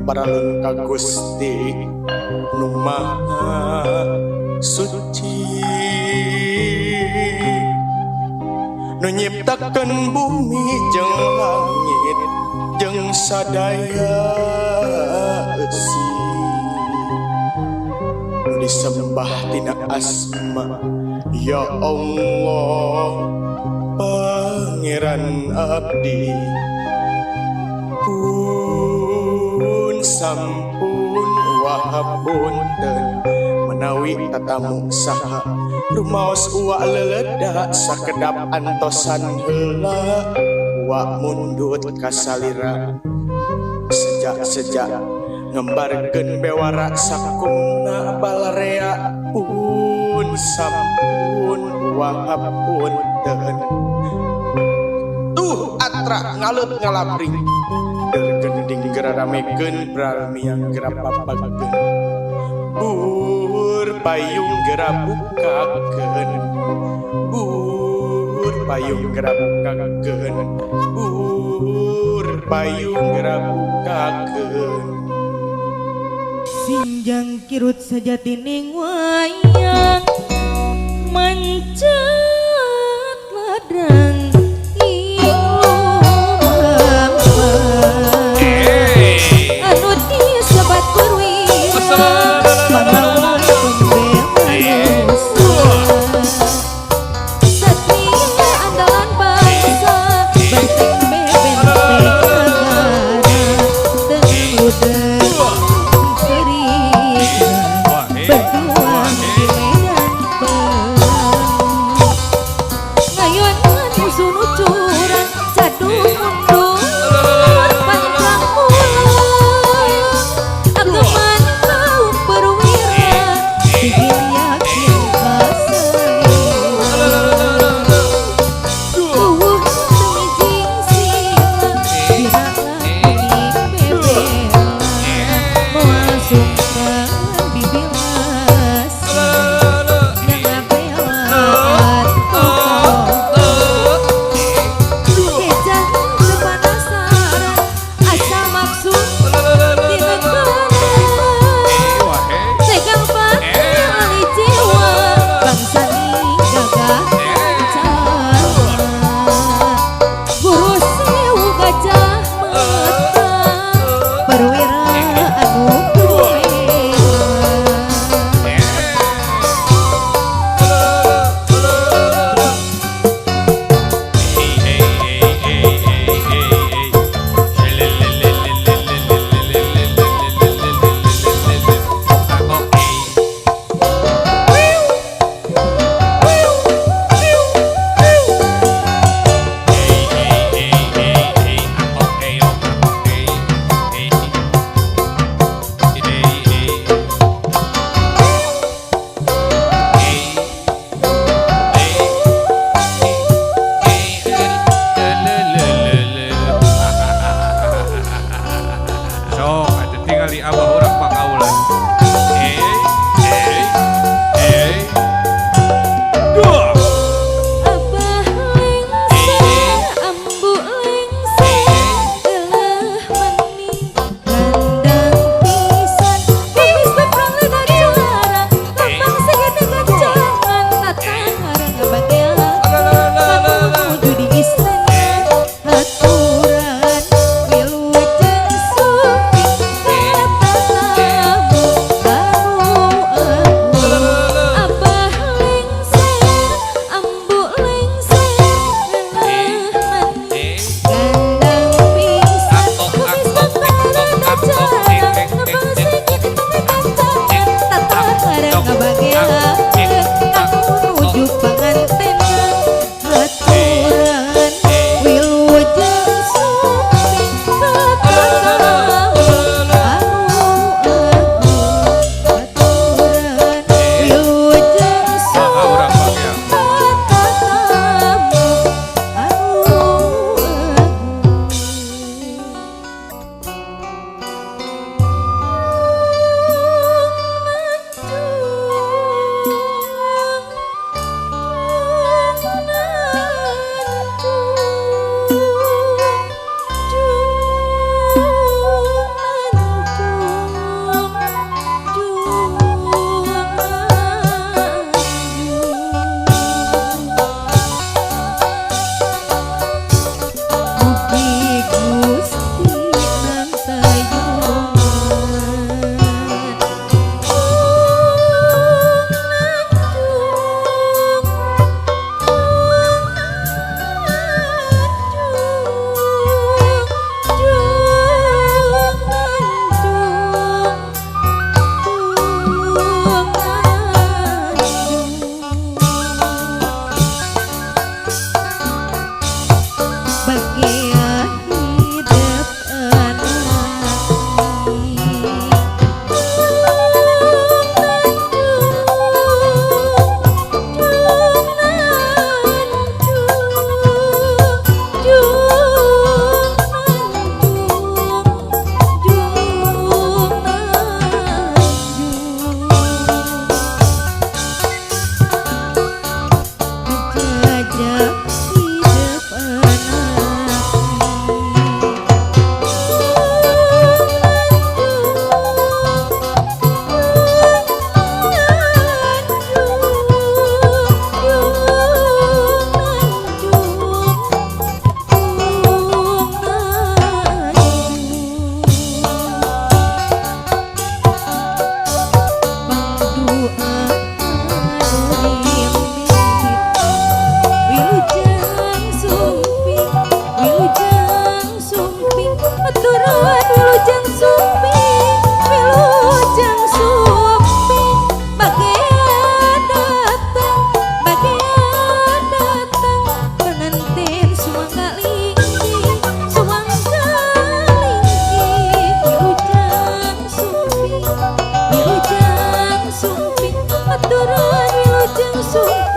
Paralun ka Gusti nu Maha Suci, nu nyiptakeun bumi jeung langit jeung sadaya eusi, nu disembah tina asma ya Allah Pangeran abdi. Pun sampun wahapunten menawi tatamu saha rumaos uwa leledak sakedap antosan heula uwa mundut kasalira sejak-sejak ngembarkeun bewara sakumna balarea. Pun sampun wahapunten. Tuh atra ngalut ngalapring gending geraramekeun bralmiang gerapapageun bur payung gerabukakeun bur payung gerabukakeun bur payung gerabukakeun. Sinjang kirut sejatining wayang mencet ladang anu disebat perwira pahlawan pembela nusa, satria andalan bangsa, benteng bebenteng negara, teu berjuang di medan perang, ngayonan musuh nu curang, jatuh mundur pantang pulang, ageman kaum perwira, gigih yakin kasalira, tuwuh tumijing sila, biralah kuning bebela, moal sungkan dibila. anu rimbit. Wilujeng sumping, wilujeng sumping, aturan wilujeng sumping, wilujeng sumping. Bagian datang, bagian datang, pengantin sumangga linggih, sumangga linggih. Wilujeng sumping, wilujeng sumping, aturan wilujeng sumping.